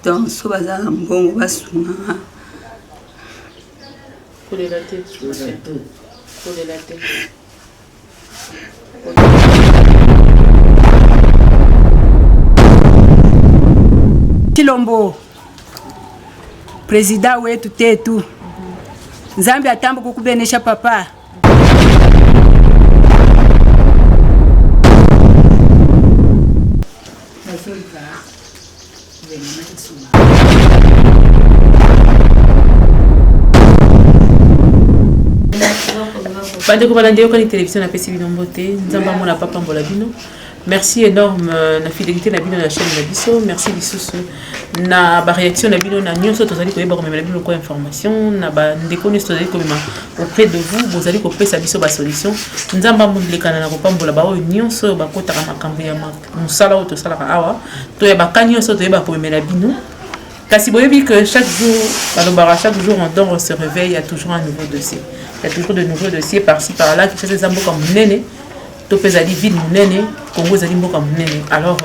Donc so baza na mbongo basunga nga. Kolela te. Kolela te. Tshilombo président wetu tetu Nzambe atambo kukubenesha papa. Bandeko balandi yokani télévision, napesi bino mbote. Nzambe amona, apambola bino. Merci énorme na fidélité na bino na chaîne na biso. Merci lisusu na baréaction na bino na nyonso tozali koyeba komemela bino lokola information na bandeko nyonso tozali komema auprès de vous. Bozali kopesa biso basolution. Nzambe amolekana na kopambola baoyo nyonso oyo bakotaka makambo ya mosala oyo tosalaka awa to ya baka nyonso toyeba komemela bino. Kasi boyebi que chaque jour, balobaka, chaque jour on dort, on se réveille, il y a toujours un nouveau dossier, il y a toujours de nouveaux dossiers par-ci par-là. Kinshasa eza mboka monene to mpe ezali ville monene. Congo ezali mboka monene. Alors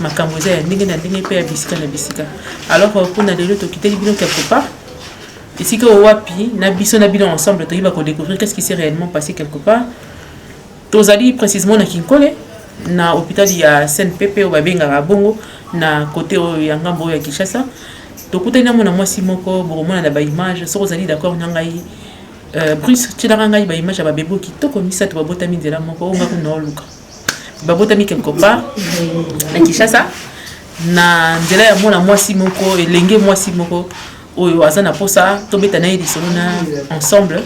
makambo eza ya ndenge na ndenge mpe ya bisika na bisika. Alors mpona lelo, tokiteli bino quelque part esika oyo wapi na biso na bino ensemble toyeba kodécouvrir qu'est-ce qui s'est réellement passé quelque part. Tozali précisément na Kinkole, na hôpital ya CNPP oyo babengaka bongo, na côté oyo ya ngambo oyo ya Kinshasa. Tokutani na mwana mwasi moko, bokomona na baimage. Soki ozali d'accord na ngai, Bruce, tielaka ngai baimage ya babebe kitoko misato babotami nzela moko. Oyo nga kuna oluka, babotami quelque part na Kinshasa na nzela ya mwana mwasi moko, elenge mwasi moko oyo aza na posa tobeta na ye lisolo na ensemble.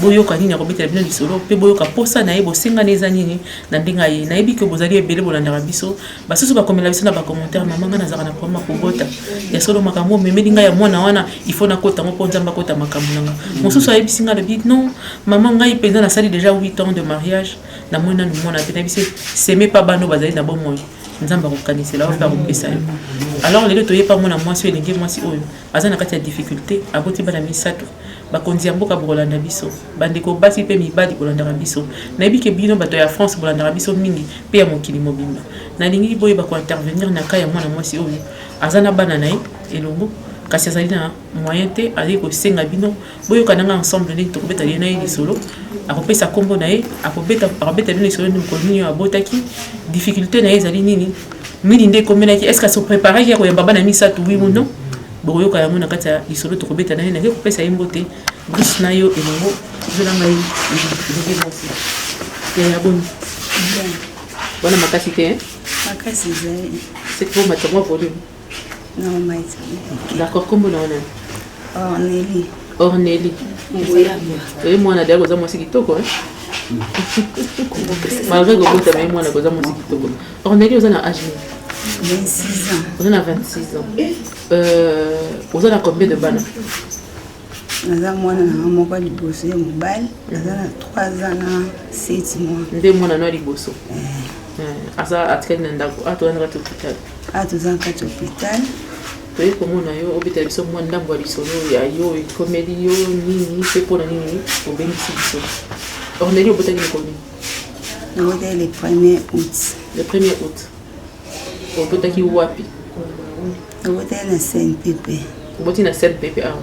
Boyoka nini akobetela bino lisolo mpe boyoka posa na ye, bosengani eza nini na ndenge aye. Nayebi ke bozali ebele, bolandaka biso. Basusu bakomela biso na bacommentaire: "Mama, ngai nazalaka na problème ya kobota. Ya solo, makambo omemeli ngai ya mwana wana, il faut nakota yango mpo Nzambe akota makambo na nga." Mosusu ayebisi ngai, alobi: "Non mama, ngai mpenza nasali déjà 8 ans de mariage, namoni nanu mwana te." Nayebi se seme pa bana oyo bazali na bomoi, Nzambe akokanisela oyo mpe akopesa yo. Alors lelo toyepa mwana mwasi oyo, elenge mwasi oyo aza na kati ya difficulté, aboti bana misato. Bakonzi ya mboka bokolanda biso, bandeko basi mpe mibali bolandaka biso, nayebi ke bino bato ya France bolandaka biso mingi mpe ya mokili mobimba, nalingi boyeba kointervenir na cas ya mwana mwasi oyo aza na bana na ye elongo, kasi azali na moyen te. Azali kosenga bino boyoka nanga ensemble ndenge tokobeta ye na ye lisolo. Akopesa nkombo na ye, akobeta bino lisolo mokolo nini oyo abotaki, difficulté na ye ezali nini, nini nde ekomelaki, est ce que asopreparaki ya koyamba bana misato, oui ou non. Bokoyoka yango na kati ya lisolo tokobeta na ye. Nake kopesa ye mbote. Bruce, na yo elongo, ozela ngai elenge mwasi ya boni wana makasi te? Makasi ezali. C'est trop mwa volume. Non, maiti. D'accord. Kombo na wana? Orneli. Orneli, oye mwana dayaka, oza mwasi kitoko malgré kobotama ye mwana, koza mwasi kitoko. Orneli, oza na age nini? 26 ans. Oza na 26 ans. Oza na combien de bana? Naza mwana nanga moko ya liboso ya mobali, naza na 3 ans na 7 mois. Nde mwana no ya liboso aza atikali na ndako? A toza na kati hôpital? A toza na kati hôpital. Toye komona yo, obetela biso mwa ndambo ya lisolo ya yo, ekomeli yo nini mpe mpona nini obengisi biso. Orneli, obotaki mokolo nini? Nabotaki le 1er août. Le 1er août. Obotaki wapi? Nabotaki na CNPP. Oboti na CNPP awa?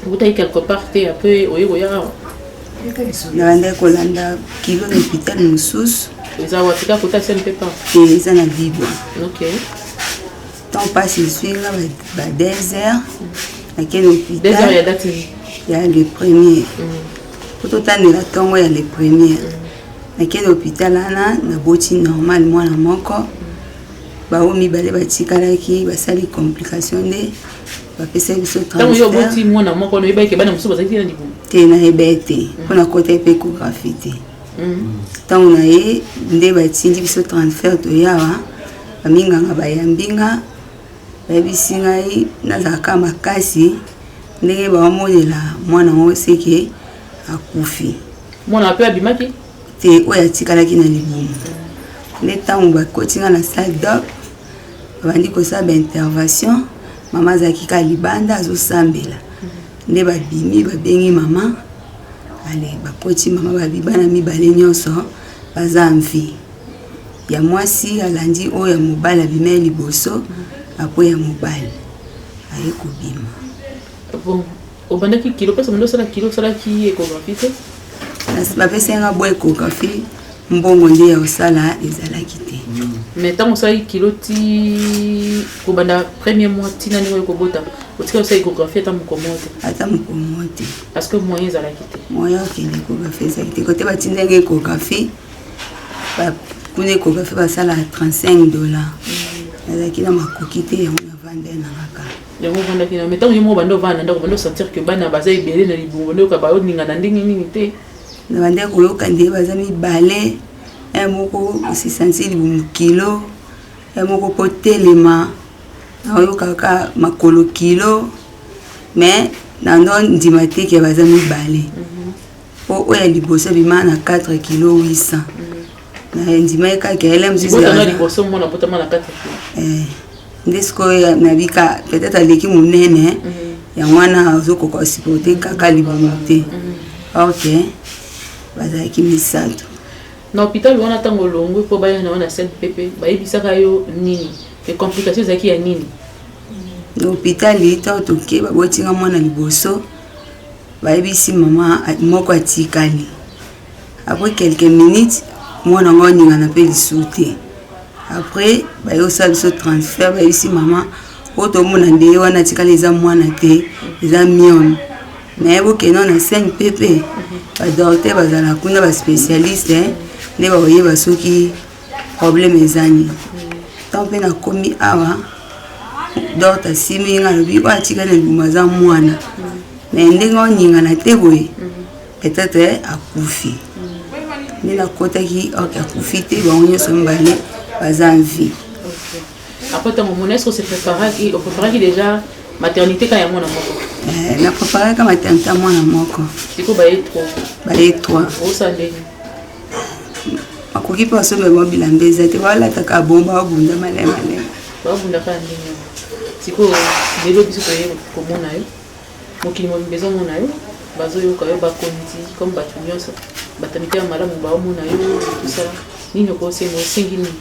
Obotaki quelque part te, après oye koya awa? Nabandaki kolanda kilo na hôpital mosusu. Eza wapi? Kaka kota CNPP? Te, eza na Bibwa. Ntango mpasi ezwi nga ba 2 heures, nakende hôpital. Ya date nini? Ya le premier, po totandela ntongo ya le premier. Nakende hôpital wana, naboti normal mwana moko. Bao mibale batikalaki, basali complication nde bapesaki biso. Ntango yo oboti mwana moko, oyebaki bana mosusu bazalaki na libumu? Te, nayeba ye te, mpo nakota ye mpe échographie te. Ntango na ye nde batindi biso transfert toyawa. Baminganga bayambi nga, bayebisi ngai nazalaka makasi ndenge baomonela mwana yango seke akufi. Mwana mpe abimaki? Te, oyo atikalaki na libumu. Nde ntango bakoti nga na salle d'op, babandi kosala baintervention. Mama azalaki kaka libanda azosambela. Nde babimi, babengi mama. Ale, bakoti mama, babi bana mibale nyonso baza en vie. Ya mwasi alandi oyo ya mobali abima ya liboso, apres ya mobali. Aye kobima. Bon, obandaki kilo mpasi obanda osala kilo, osalaki échographie te? Bapesi nga bo échographie, mbongo nde ya kosala ezalaki te. Mais ntango osalaki kilo ti kobanda premier mois ntina ndenge oyo kobota, otikali osala échographie ata moko moko te? Ata moko moko te. Parce que moyen ezalaki te. Moyen okende échographie ezalaki te. Kote batindaki échographie kuna, échographie basala 35 $. Nazalaki na makoki te, yango navanda nanga kaka. Yango ovandaki na. Mais ntango yo moko banda ovanda na ndako, banda osentir que bana baza ebele na libumu, banda oyoka baoninga na ndenge nini te? Na banda koyoka nde baza mibale. Ya moko osisanti libumu kilo, ya moko po telema naoyoka kaka makolo kilo, mais nando ndima te ke baza mibale, po oyo ya liboso abima na 4 kilo 800. Na ndima ye kaka ele mosusu. Botana liboso, mwana botama na 4 kilo. Nde sikoyo nabika peut-être aleki monene, yango wana azokoka supporter kaka libumu te. Ok, bazalaki misato. Na hôpital wana, ntango olongwe mpo baya na wana CNPP, bayebisaka yo nini? Complication ezalaki ya nini? Na hôpital, ntango toke, babotinga mwana liboso, bayebisi mama moko atikali. Après quelques minutes, mwana yango aningana mpe lisusu te. Après baye kosala biso transfert, bayebisi mama oyo tomona nde wana atikali eza mwana te, eza myome. Mais bokende na CNPP, badocteur bazala kuna, baspécialiste nde bakoyeba soki problème eza nini. Ntango mpe nakomi awa, docteur asimbi nga, alobi oyo atikali na libumu aza mwana, mais ndenge oningana te boye, peut-être akufi. Nde nakotaki, ok, akufi te, bango nyonso mibale baza en vie. Après ntango omona, est ce que ose préparaki, opréparaki déjà maternité ka ya mwana moko? Na préparaka maternité ya mwana moko. Sikoyo baye trop. Baye trois. Osala ndenge? Makoki mpe basomba bango bilamba eza te, balataka bongo, babunda malema malema. Babundaka ya ndenge wana. Sikoyo lelo biso toye komona yo, mokili mobimba ezomona yo, bazoyoka yo, bakonzi comme bato nyonso, bato ya mitema malamu baomona yo, tosala nini? Okosenga, osengi nini?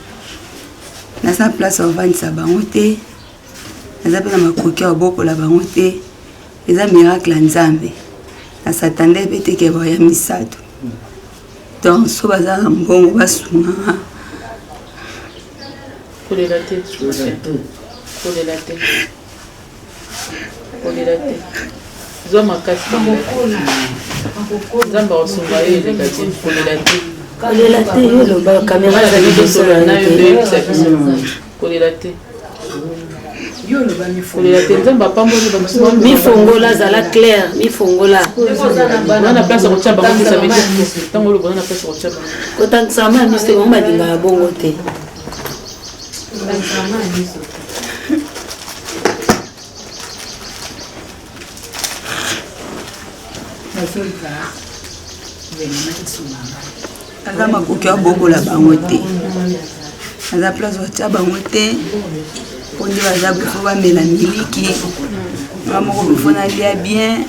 Naza place ovandisa bango te, naza mpe na makoki ya kobokola bango te. Eza miracle ya Nzambe. Nasatande mpe teke baya misato. Donc so baza na mbongo, basunganga. Kolela te, kolela te, kolela te, zwa makasi, Nzambe akosunga yo, eleka te, kolela te. Kolela te, yo loba, kamera eza liboso na yo te. Oyebisa biso, kolela te, kolela te, Nzambe apamboli bamosusu. Mifongola, zala claire, mifongola. Oza na place ya kotia bango te, ça veut dire ntango oloba oza na place ya kotia bango. Kotangisama ya miso, bango balingaka bongo te. Aza makoki abokola bango te, aza place batya bango te, mpo nde baza befo bamela miliki. Nga moko befo nalia bien,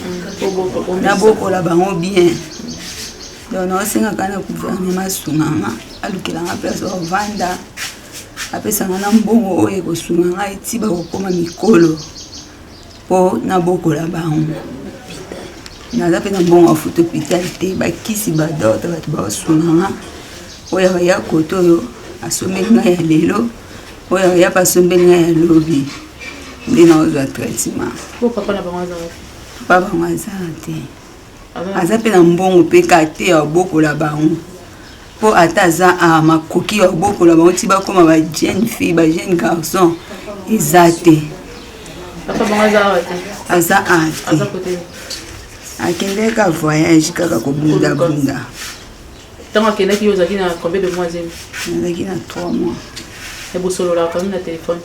nabokola bango bien. Donc naosengaka na gouvernement asunganga, alukelanga place bavanda, apesanga na mbongo oyo ekosunga ngai ti bakokóma mikolo mpo nabokola bango. Naza mpe na mbongo ya futa hôpital te, bakisi, badocteur, bato baosunganga. Oyo aya kote oyo asombeli ngai ya lelo, oyo aya mpe asombeli ngai ya lobi, nde naozwa traitement. Po papa na bango aza wapi? Papa bango aza te. Aza mpe na mbongo mpe ka te ya kobokola bango, mpo ata aza a makoki ya kobokola bango ti bakóma ba jeune fille, ba jeune garçon, eza te. Papa bango aza awa te? Aza a Aza te. kote? Akendeki ka voyage kaka kobundabunda. Ntango akendaki, yo ozalaki na combien de mois zemi? Nazalaki na 3 mois. Ebosololaka kami na telefone?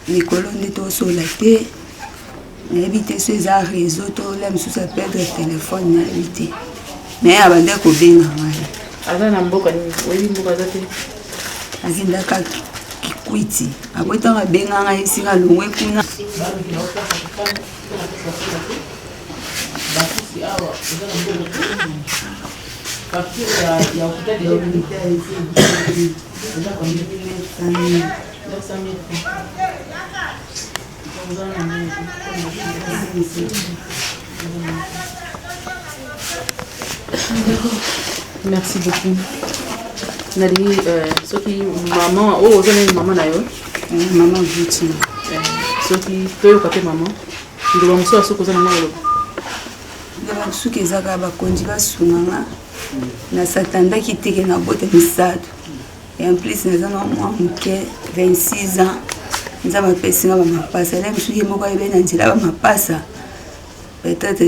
Mikolo nde tosola te, nayebi te so eza réseau to la mosusu aperdre telefone, nayebi te, mais abandaki kobenga ngai. Aza na mboka nini? Oyebi mboka aza te? Akendaka Kikwiti. Apres ntango abenga ngai, esika alongwe kuna. Bakisi awa eza na mbongo te. Facture ya hôpital déjà ebimi, eza combien? 900 000 francs. Merci beaucoup. Nalingi euh, soki mama oyo oh, oza nani mama na yo eh, mama Gucci eh, soki toyoka mpe mama liloba mosusu soki oza nango koloba liloba mosusu eza kaka bakonzi basunga nga nasatandaki teke na bota misato en plus naza na mwa moke 26 ans nzambe apesi nga bamapasa ele mosusu ye moko ayebi na nzela bamapasa peut-être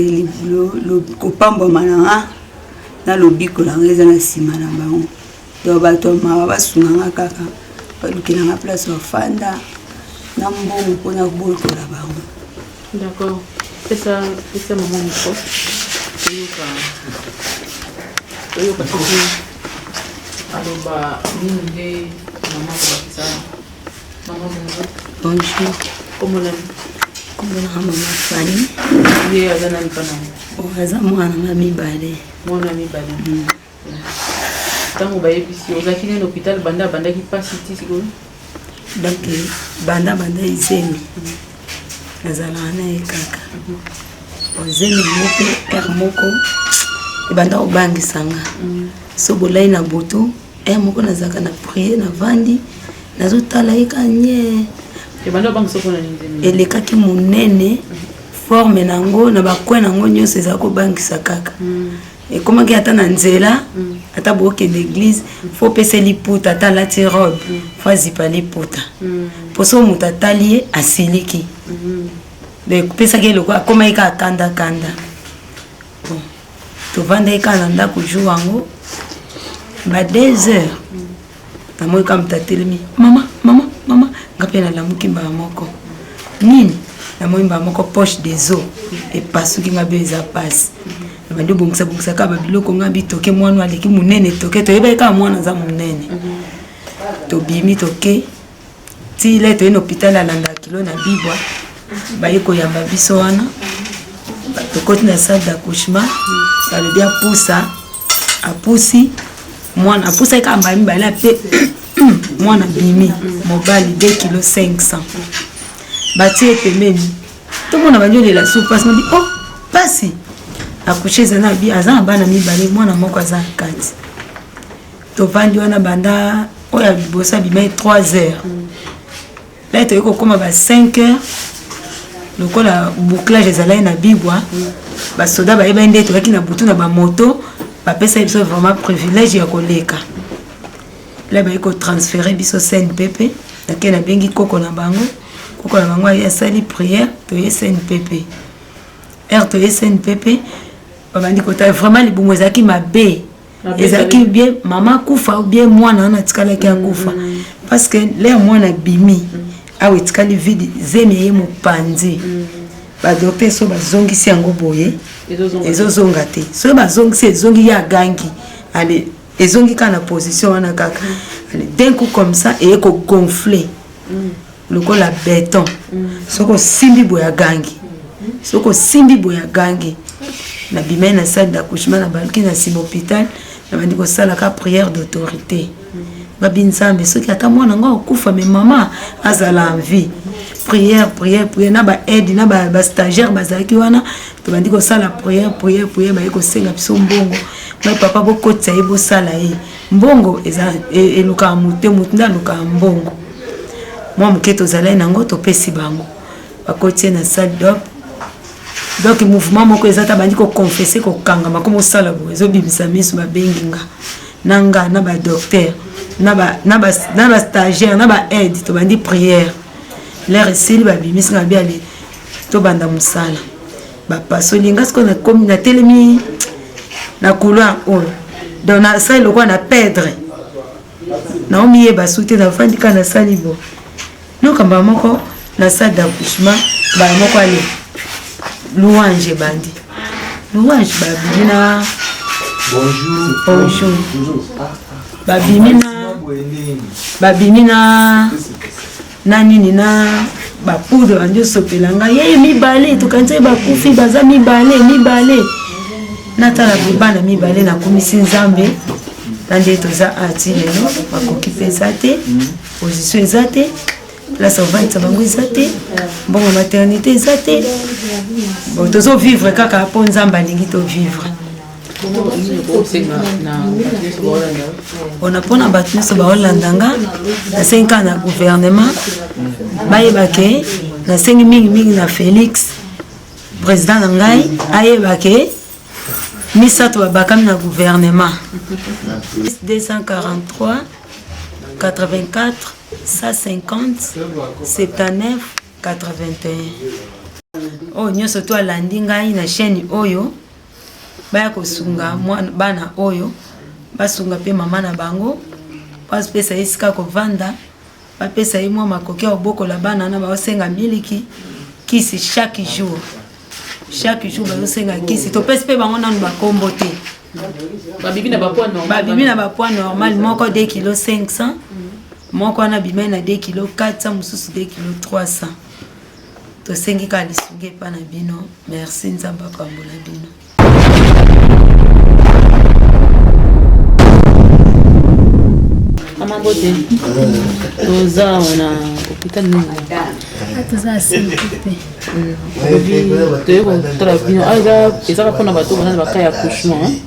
kopambwama na nga na lobiko na nga eza na nsima na bango donc bato ya mawa basunga nga kaka balukela nga place bafanda na mbongo mpona kobokola bango. D'accord. Pesa pesa maman micro. Toyoka. Toyoka soki aloba nini nde mama akobakisa. Maman bonjour. Bonjour. Kombo nani? Kombo na mama Fanny. Ye aza nani mpa na? Oh, aza mwana nga mibale. Mwana mibale. Ntango bayebisi ozalaki nini hôpital banda abandaki mpasi ti sikoyo? Donc banda banda ezemi nazalaka na ye kaka ozemi yango mpe heure moko ebanda kobangisa nga so bolai na butu heure moko nazalaka na prie navandi nazotala ye kaka nye elekaki monene forme na yango na bacoin na yango nyonso ezala kobangisa kaka ekomaki ata na nzela mm. ata bokende eglise fo opesa liputa ata alati robe mm. fo azipa liputa mm. mpo so moto atali ye asiliki mm. donc epesaki ye lokola akomaki kaka kanda kanda bon tovandaki kaka na ndako jour yango ba 2 heures namoni kaka moto atelemi mama mama mama nga mpe nalamuki mbala moko nini namoni mbala moko poche des eaux epasuki nga mpe eza pasi nabandi obongisa bongisa kaka babiloko nga bitoke mwana aleki monene toke toyebaki kaka mwana aza monene tobimi toke tile toye na hôpital alanda kilo na bibwa baye koyamba biso wana tokoti na salle d'accouchement balobi apusa apusi mwana apusaki kaka mbala mibale ape mwana bimi mobali 2 kilo 500 batie pembeni tomona bandi olela su mpasi nabi oh mpasi akushe eza na bi aza na bana mibale mwana moko aza na kati tovandi wana banda oyo ya liboso abimaki 3 heures lai toyei kokóma ba 5 heures lokola bouclage ezalaki na bibwa basoda bayebaki nde toyaki na butu na bamoto bapesaki biso vraiment privilège ya koleka la baye kotransfere biso cnpp nake nabengi koko na bango koko na bango aye asali prière toye cnpp heure toye cnpp babandi kotala vraiment libumu ezalaki mabe ezalaki bien mama akufa ou bien mwana wana atikalaki akufa mm. parce que lere mwana abimi mm. awa etikali vide zemi eye mopanzi mm. badokter so bazongisi yango boye ezozonga te soki bazongisi ezongi ye agangi ale ezongi kaka na position wana kaka ale d'un coup comme ça eye kogonfle lokola beton soki osimbi boye agangi soki osimbi boye agangi nabimai na salle d'accouchement nabaluki na nsima hôpital nabandi kosalaka prière d'autorité babi nzambe soki ata mwana ngo akufa me mama azala en vie prière prière prière na baaide na bastagiaire bazalaki wana tobandi kosala prière prière prière baye kosenga biso mbongo ngai papa bokotisa ye bosala ye mbongo eza e, elukaka motu te motu nde alukaka mbongo mwa moke tozalaki nango topesi bango bakoti ye na salle dop donc mouvement moko eza ta bandi koconfesse kokangama ko mosala boye ezobimisa miso babengi nga na nga na badocteur na bastagiaire na baaide tobandi prière lere esili babimisi nga biale tobanda mosala bapasoli nga sikoyo nakomi natelemi na couloir oyo donc nasali lokola na pedre naomiyeba su te nafandi kaka nasali bo noka mbala moko na salle d'accouchement mbala moko ale louange ebandi louange babimi na bonjour bonjour babimi na babimi na na nini na bapoudre bandi osopela ngai ye mibale tokanisi bakufi baza mibale mibale natala bana mibale nakumisi nzambe na nde toza ati lelo bakoki mpe eza te position eza te. Place ovandisa bango eza te, mbongo maternité eza te. Bon, tozovivre kaka mpo Nzambe alingi tovivre. Bona mpona bato nyonso baolanda nga, nasengi kaka na gouvernement bayeba ke nasengi mingimingi na Félix président na ngai ayeba ke misato babakami na gouvernement. 243 84 150 79 81. Oyo nyonso to alandi ngai na chaîne oyo, baya kosunga bana oyo, basunga mpe mama na bango, bapesa ye esika kovanda, bapesa ye mwa makoki ya kobokola bana wana. Baosenga miliki, kisi chaque jour, chaque jour bazosenga kisi. Topesi mpe bango nanu bakombo te. Babimi na bapoids normal? Babimi na bapoids normal. Moko 2 kilo 500, moko wana abimai na 2 kilo 400, mosusu 2 kilo 300. Tosengi kaka lisungi epa na bino. Merci, Nzambe apambola bino. Mama, mbote. Toza awa na hôpital nini? Toza te. Toye kotala bino awa, ezaka mpona bato baza na bacas ya accouchement.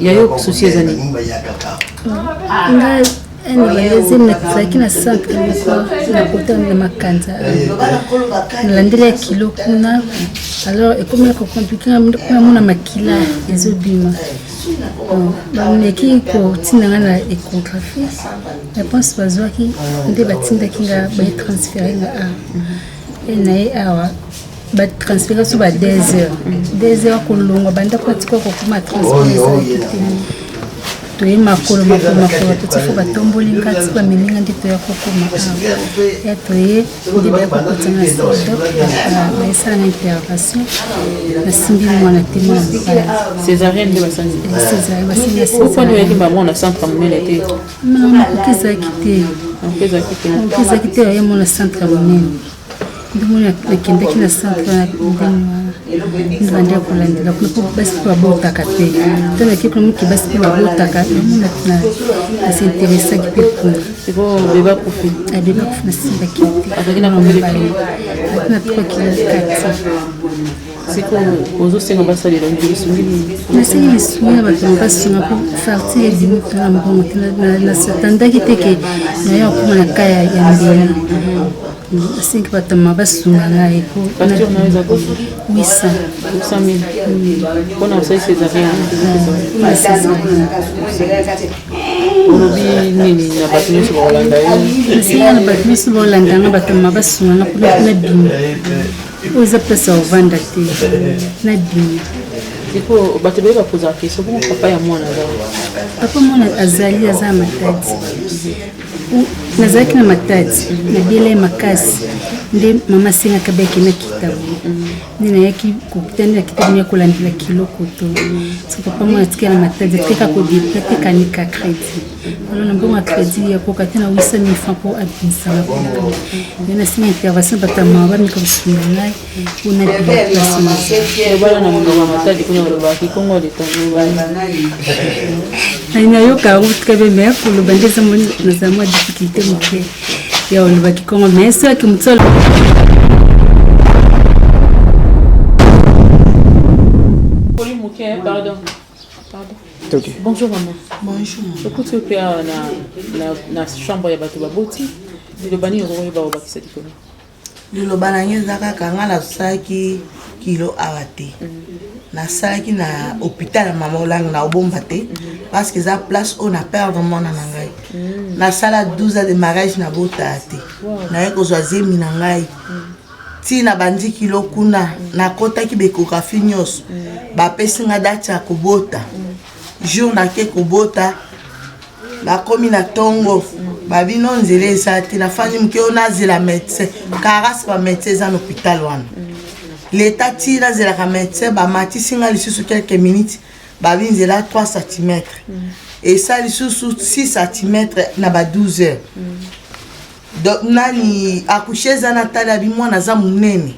Ya yo souci eza nini? Nga ezemi, nazalaki na centre moko na kota na Makanza, nalandeli ya kilo kuna. Alors ekomi kocompliquer, kuna mona makila ezobima. Bameki kotinda nga na échographie, réponse bazwaki nde batindaki nga, batransférer nga awa. E na ye awa batransférer so ba 2 heures, 2 heures kolongwa bandako atika kokoma transport ezalaki te. Toye makolo, makolo, makolo, toti fo batomboli nga ti bamemi nga nde toya kokoma awa. Ya toye nde baya kokotanga na salle d'op, baesalanga intervention, nasimbi mwana te, mwana mobali. Césarienne nde basali? Césarienne basali. Oponi oyaki bango na centre monene te? Makoki ezalaki te. Makoki ezalaki te. Makoki ezalaki te. Oye mona centre monene, ndenge nakendaki na centre ndenge wana, nde bandi kolandela kuna mpo basi mpe babotaka te. To nake kuna moke, basi mpe babotaka, nas'intéressaki mpe kuna. Sikoyo bébé akufi? Bébé akufi, nasimbaki te. Azalaki na combien de kilo? Azalaki na 3 kilo 4. Sikoyo ozosenga basalela lisungi nini? Nasengi lisungi na bato basunga mpo facture ebimi mpona mbongo te. Nasatandaki te ke naya kokoma na cas ya mbeli. Asengi bato ma basunga ngai po. Facture na yo eza combien? 800. 800 000 mpona osali césarienne? Olobi nini na bato nyonso bakolanda yo? Nasenga na bato nyonso bakolanda nga, bato ma basunga nga mpona nabima. Oyo eza place ya kovanda te, nabima. Sikoyo bato ebele bakozaka question: bongo papa ya mwana aza? Papa mwana azali, aza ya Matadi. Nazalaki na Matadi, nabela ye makasi, nde mama asengaka beke na Kitabu, nde nayaki kokutani na Kitabu ya kolandela kilo koto. So papa mwana atikala na Matadi, atika kodeta, tekanika crédit. Alors na mbongo ya crédit akoka te na 800 000 francs mpo abimisanga koto. Nde nasenga intervention, bato ya mawa bamika kosunga ngai mpona place. Bana na monoko ya Matadi kuna balobaka kikongo leta? Nayoka yango très bien, mais koloba nde eza nazala mwa difficulté moke ya koloba kikongo, mais soki motu Moke, pardon. Pardon. Bonjour maman. Bonjour. Okuti mpe awa na chambre ya bato baboti. Liloba nini okoyeba kobakisa likolo? Liloba na ngai eza kaka, ngai nasalaki kilo awa te, nasalaki na hôpital ya Mama Olangi. Na obomba te, parce que eza place oyo na perdre mwana na ngai. Nasala 12 ans de mariage, nabotaya te. Naye kozwa zemi na ngai ntina bandi kilo kuna. Nakɔtaki baéchographie nyonso, bapesi nga date ya kobota. Jour nake kobota, nakomi na ntongo, babino nzela eza te. Nafandi moke oyo, nazela médecin karasi. Bamédecin eza na hôpital wana leta ti nazelaka médecin, bamatisi nga lisusu quelques minutes, babi nzela 3 cm, esa lisusu 6 cm na ba 12 heures. Donc nani accouche eza na tali, abi mwana aza monene.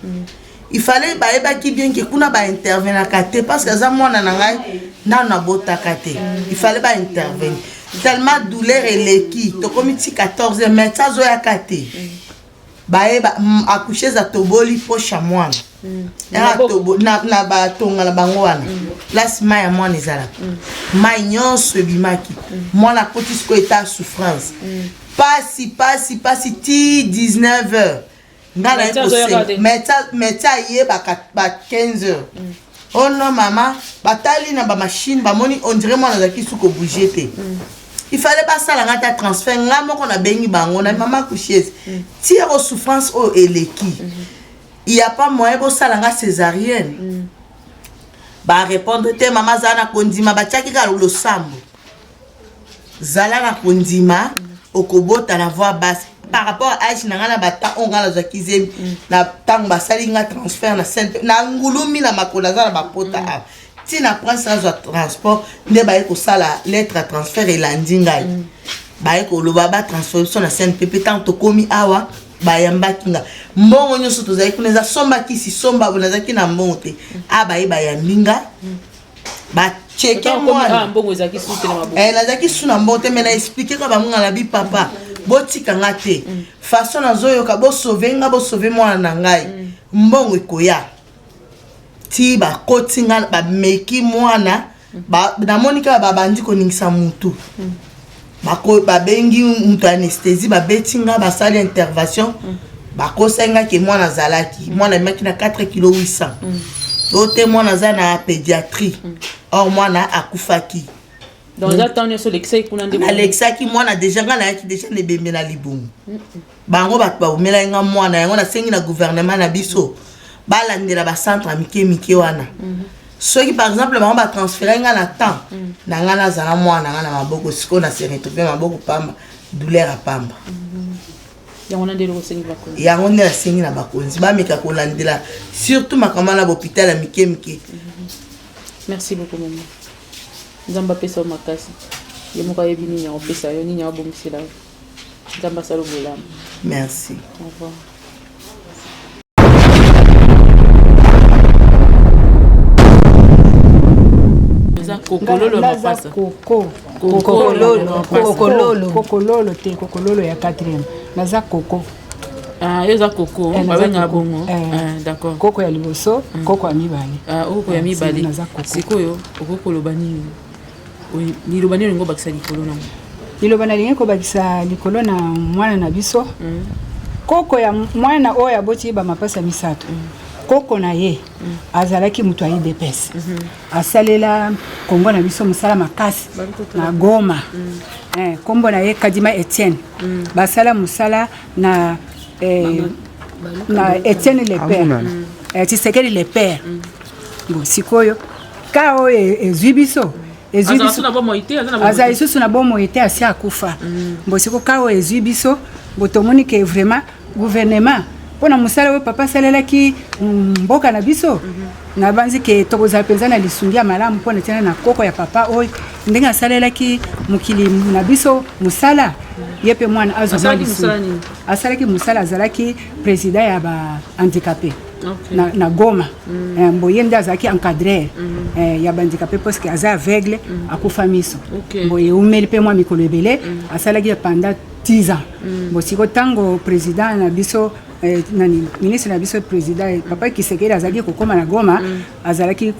Il fallait bayebaki bien ke kuna baintervenaka te, parce que aza mwana na ngai, nano nabotaka te. Il fallait baintervenir. Tellement douleur eleki, tokomi ti 14 heures, médecin azoyaka te. Baye accoucheuse atoboli poche ya mwana. Na batonga na bango wana. Place mai ya mwana ezalaka. Mai nyonso ebimaki. Mwana akoti sikoyo eta souffrance. Pasi, pasi, pasi ti 19 heures. Nga na ye médecin ayebaka ba 15 heures. Oh non mama, batali na ba machine bamoni on dirait mwana azalaki su kobouge te. Il fallait basala nga ta transfert, nga moko nabengi bango na mama coucheuse. Ti yako souffrance oyo eleki. Il y a pas moyen bosala nga césarienne. Ba répondre te mama zala na kondima, batiaki kaka losambo. Zala na kondima okobota na voix basse par rapport à âge na nga na bata oyo nga nazwaki zemi na ntango basali nga transfert na sainte na ngulumi na makolo aza na bapota awa ntina prince azwa transport nde baye kosala lettre ya transfert elandi ngai. Baye koloba batransfert biso na CNPP. Ntango tokomi awa bayambaki nga, mbongo nyonso tozalaki kuna eza somba kisi somba boye, nazalaki na mbongo te. A baye bayambi nga, bacheke mwana, nazalaki su na mbongo te, me na explike ka bango nga na bi papa botika nga te, façon nazoyoka bosauve nga, bosauve mwana na ngai, mbongo ekoya. Ti bakoti nga, bameki mwana, namoni kaka babandi koningisa mutu, babengi mutu ya anesthésie, babeti nga, basali intervention, bakosaki nga ke mwana azalaki, mwana abimaki na 4 kilo 800. To te, mwana aza na pédiatrie, or mwana akufaki. Nalekisaki mwana déjà, nga nayaki déjà na ebembe na libumu. Bango bato babomelaki nga mwana. Yango nasengi na gouvernement na biso balandela bacentre ya mike mike wana. Soki par exemple bango batransfere nga na temps na nga nazala mwana nga na maboko, sikoyo na se retrouve maboko pamba, douleur ya pamba. Yango nde nasengi na bakonzi bameka kolandela surtout makambo wana bahôpital ya mike mike. Merci beaucoup mama. Nzambe apesa yo makasi, ye moko ayebi nini akopesa yo, nini akobongisela yo. Nzambe asala bolamu. Merci. Au revoir. Kokololo. Kokololo te, kokololo ya 4e, naza koko. Ah, yo oza koko, babenga bongo? D'accord. Koko ya liboso, koko ya mibale. Koko ya mibale. Sikoyo okoki koloba nini? Liloba nini olingi obakisa likolo nango? Liloba nalingi kobakisa likolo na mwana na biso, koko ya mwana oyo aboti bamapasa misato, koko na ye azalaki moto ya UDPS, asalela Kongo na biso mosala makasi na Goma. Nkombo na ye Kadima Etienne. Basala mosala na na Etienne le père, Tshisekedi le père. Bon, sikoyo ka oyo ezwi biso, aza lisusu na bomoi te, asi akufa. Bo siko ka oyo ezwi biso bo, tomoni ke vraiment gouvernement, mpona mosala oyo papa asalelaki mboka na biso, nabanzi ke tokozala mpenza na lisungi ya malamu mpona ntina na koko ya papa oyo, ndenge asalelaki mokili na biso mosala, ye mpe mwana azwa lisungi. Asalaki mosala, azalaki président ya bahandicapé na Goma. Mbo ye nde azalaki encadreur ya bahandicapé, parce que aza aveugle, akufa miso. Mbo eumeli mpe mwa mikolo ebele, asalaki pendant 10 ans. Bo siko ntango président na biso, nani, ministre na biso, président papa Tshisekedi azalaki kokóma na Goma, azalaki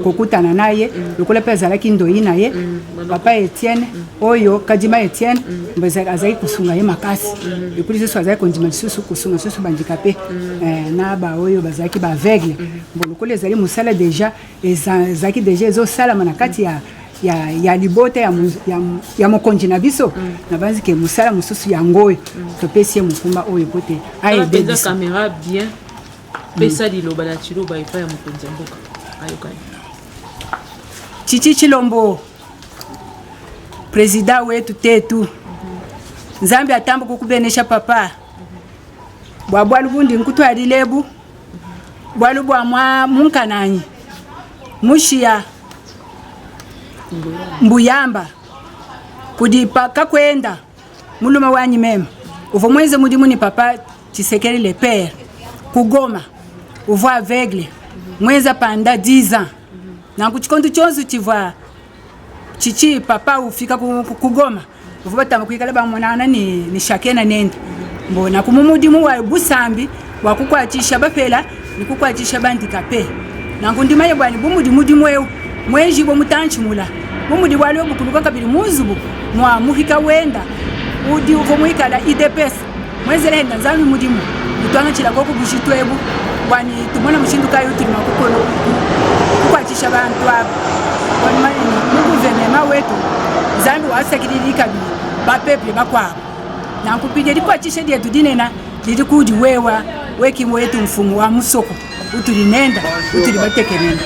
kokutana na ye, lokola mpe azalaki ndoi na ye, papa Etienne oyo Kadima Etienne azalaki kosunga ye makasi. Et puis lisusu azalaki kondima lisusu kosunga lisusu bahandicapé na baoyo bazalaki baaveugle. Bon, lokola ezali mosala déjà ezalaki déjà ezosalama na kati ya libota ya mokonzi na biso, nabanzi ke mosala mosusu yango oyo topesi ye mokumba oyo po te aide biso. Caméra bien, pesa liloba na Tshiluba epai ya mokonzi ya mboka ayokani. Chichi Chilombo, président wetu tetu, Nzambe atambu kukubenesha papa bwa bwalu bundi nkutwalilebu bwalu bwa mwa munkananyi mushiya mbuyamba kudi kakwenda mulume wanyi meme uvua mwenze mudimu ni papa Tshisekedi le père kugoma, uvua aveugle mwenza pendant 10 ans. Nanku tshikondo tshionso tshivua Tshitshi papa ufika ku, ku, ku Goma bavua batamba kuikala bamonangana ne, ne shakena nende mbona ku mu mudimu wa busambi bua kukuatshisha bapela ne kukuatshisha bandikape. Nanku ndimanye bua ne bu mudi mudimu eu muenjibue mutantshi mula, bu mudi bualu ebu bukuluka kabidi mu nzubu mua mupika wenda udi uvua muikala IDPS muenzele henda Nzambi mudimu, utuangatshila koku bujitu ebu bua ne tumona mushindu kayi utudi mua kukuatshisha bantu aba. Bua ne mu guvernema wetu Nzambi wasakididi kabidi ba peuple bakuabu. Nanku mpindieu dikuatshisha dietu dinene didi kudi wewa weki wetu mfumu wa musoko utudi nenda utudi batekemena.